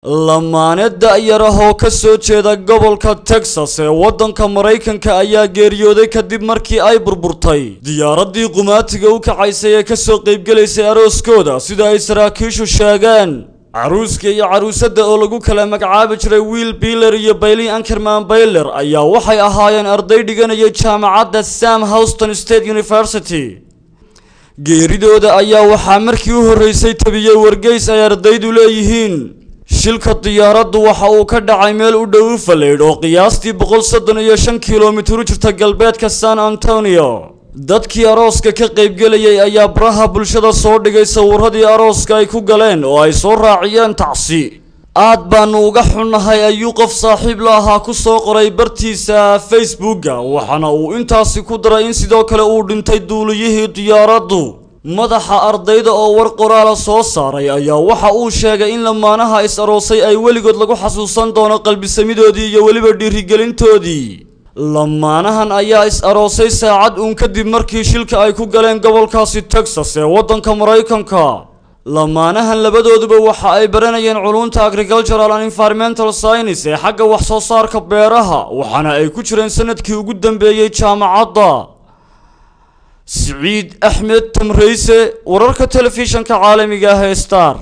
Lamaane da'yar ah oo ka soo jeeda gobolka Texas ee waddanka Maraykanka ayaa geeriyooday kadib markii ay burburtay diyaaraddii qumaatiga u kacaysay ee kasoo qaybgelaysay arooskooda, sida ay saraakiishu sheegeen. Caruuska iyo caruusadda oo lagu kala magacaabi jiray Will Beeler iyo Bailey Ankerman Bayler ayaa waxay ahaayeen arday dhiganayay jaamacadda Sam Houston State University. Geeridooda ayaa waxaa markii u horreysay tabiyey wargeys ay ardaydu leeyihiin. Shilka diyaaraddu waxa uu ka dhacay meel u dhow Ufaleydh oo qiyaastii 135 kilomitir u jirta galbeedka San Antonio. Dadkii arooska ka qaybgelayay ayaa baraha bulshada soo dhigay sawiradii arooska ay ku galeen oo ay soo raaciyeen tacsi. "Aad baanu uga xunnahay," ayuu qof saaxiib la ahaa ku soo qoray bartiisa Facebooka, waxaana uu intaasi ku daray in sidoo kale uu dhintay duuliyihii diyaaraddu. Madaxa ardayda oo war qoraala soo saaray ayaa waxa uu sheegay in lamaanaha is aroosay ay weligood lagu xasuusan doono qalbisamidoodii iyo weliba dhiirigelintoodii. Lamaanahan ayaa is aroosay saacad uun kadib markii shilka ay ku galeen gobolkaasi Texas ee waddanka Maraykanka. Lamaanahan labadooduba waxa ay baranayeen culunta agricultural and environmental science ee xagga wax soo saarka beeraha, waxaana ay ku jireen sanadkii ugu dambeeyey jaamacadda. Siciid Axmed Tamreyse, wararka telefishanka caalamiga ah ee Star.